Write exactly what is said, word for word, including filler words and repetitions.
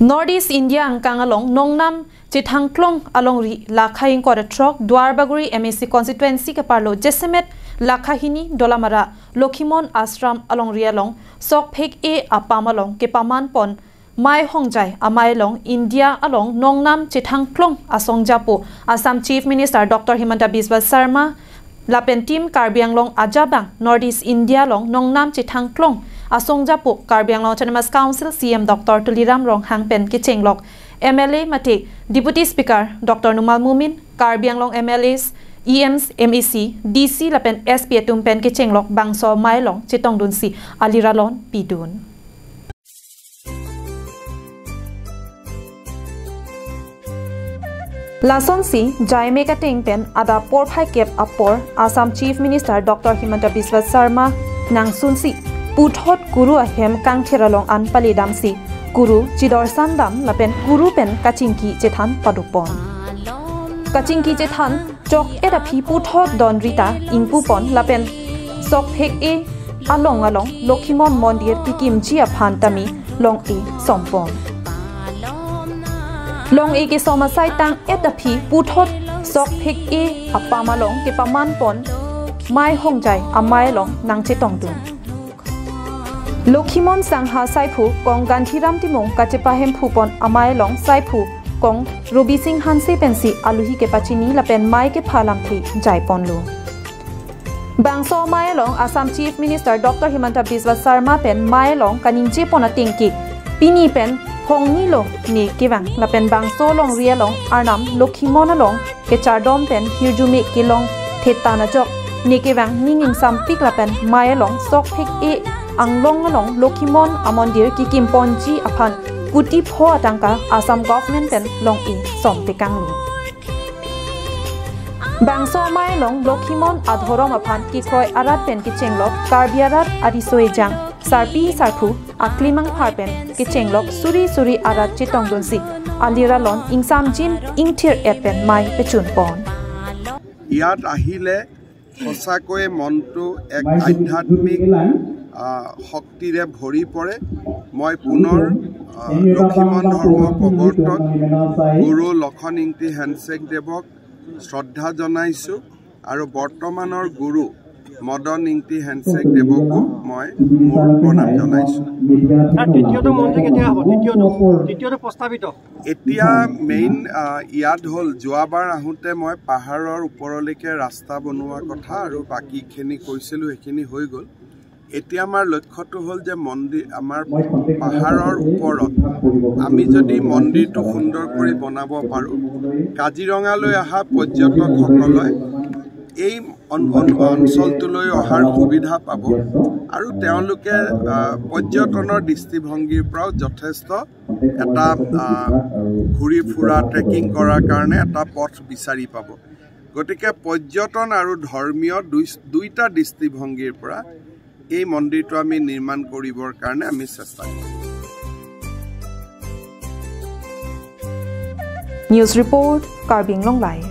North East India angkang along nongnam chethangklong alongri lakha ingkoi ra throk Duarbagori M A C constituency keparlo jasemet lakha hini Dolamara Lokhimon Ashram alongri along sokphek-e apam along kepaman pon Mai Hongjai Amei along India along nongnam chethangklong asong japo Assam Chief Minister Doctor Himanta Biswa Sarma lapen Team Karbi Anglong ajabang North East India along nongnam chethangklong asong japo Karbi Anglong Autonomous Council C E M Doctor Tuliram Ronghang pen kechenglok M L A mate Deputy Speaker Doctor Numal Momin, Karbi Anglong M L As, E Ms, M A C, D C lapen S P atum pen kechenglok bangso amei along chetongdunsi aliralon pidun. Lasonsi jaimek ateng pen adap porphai kep apor Assam Chief Minister Doctor Himanta Biswa Sarma nangsunsi puthot kuru ahem kangthir along an paledamsi kuru chidor sandam lapen kuru pen kachingki chethan padopon. Kachingki chethan chok-et aphi puthot don rita ingpupon lapen sokphek-e along along Lokhimon Mondir kekimji aphan tame long-e sompon. Long-e kesom asai tang-et aphi puthot sokphek-e apam along kepaman pon Mai Hongjai Amei along nangchetongdun. Lokhimon Sangha Saiphu kong Gandhiram Timung kachepahemphu pon amei along Saiphu kong Robi Singh Hanse pensi aluhi kepachini lapen mei kepha lamthe jaiponlo. Bangso amei along Assam Chief Minister Doctor Himanta Biswa Sarma pen mei along kaningje pon ateng ke pini pen phongni lo ne kevang lapen bangso longri along Arnam Lokhimon along kechardom pen hirjume kelong thetan ajok ne kevang ning ingsampik lapen mei along sokphek-e anglong along Lokhimon amondir kekimponji aphan kuti pho atangka Assam government pen long-e somtekanglo. Bangso amei along Lokhimon adhorom aphan kekroi arat pen kechenglok Karbi arat ariso ejang sarpi sarpo aklimang phar pen kechenglok suri suri arat chetongdunsi aliralon ingsamjin ingthir-et pen mei pechunpon. ইয়াত আহিলে সঁচাকৈয়ে মনটো এক আধ্যাত্মিক, আহ, শক্তিৰে ভৰি পৰে। মই পুনৰ, আহ, লক্ষীমন ধৰ্ম প্ৰৱৰ্তক গুৰু লক্ষীমন ইংতি হেনচেক দেৱক শ্ৰদ্ধা জনাইছো আৰু বৰ্তমানৰ গুৰু মদন ইংতি হেনচেক দেৱকো মই মোৰ প্ৰণাম জনাইছো। ছাৰ, তৃতীয়টো মন্দিৰ কেতিয়া হ'ব? তৃতীয়টো, তৃতীয়টো প্ৰস্তাৱিত? এতিয়া মেইন, আহ, ইয়াত হ'ল, যোৱাবাৰ আহোঁতে মই পাহাৰৰ ওপৰলৈকে ৰাস্তা বনোৱা কথা আৰু বাকীখিনি কৈছিলোঁ, সেইখিনি হৈ গ'ল। এতিয়া আমাৰ লক্ষ্যটো হ'ল যে মন্দিৰ, আমাৰ পাহাৰৰ ওপৰত আমি যদি মন্দিৰটো সুন্দৰ কৰি বনাব পাৰোঁ, কাজিৰঙালৈ অহা পৰ্যটকসকলে এই অন-, অন-, অঞ্চলটোলৈ অহাৰ সুবিধা পাব আৰু তেওঁলোকে, আহ, পৰ্যটনৰ দৃষ্টিভংগীৰ পৰাও যথেষ্ট এটা, আহ, ঘূৰি ফুৰা, ট্ৰেকিং কৰাৰ কাৰণে এটা পথ বিচাৰি পাব। গতিকে পৰ্যটন আৰু ধৰ্মীয় দুই, দুইটা দৃষ্টিভংগীৰ পৰা এই মন্দিৰটো আমি নিৰ্মাণ কৰিবৰ কাৰণে আমি চেষ্টা কৰিম। News report, Karbi Anglong Live.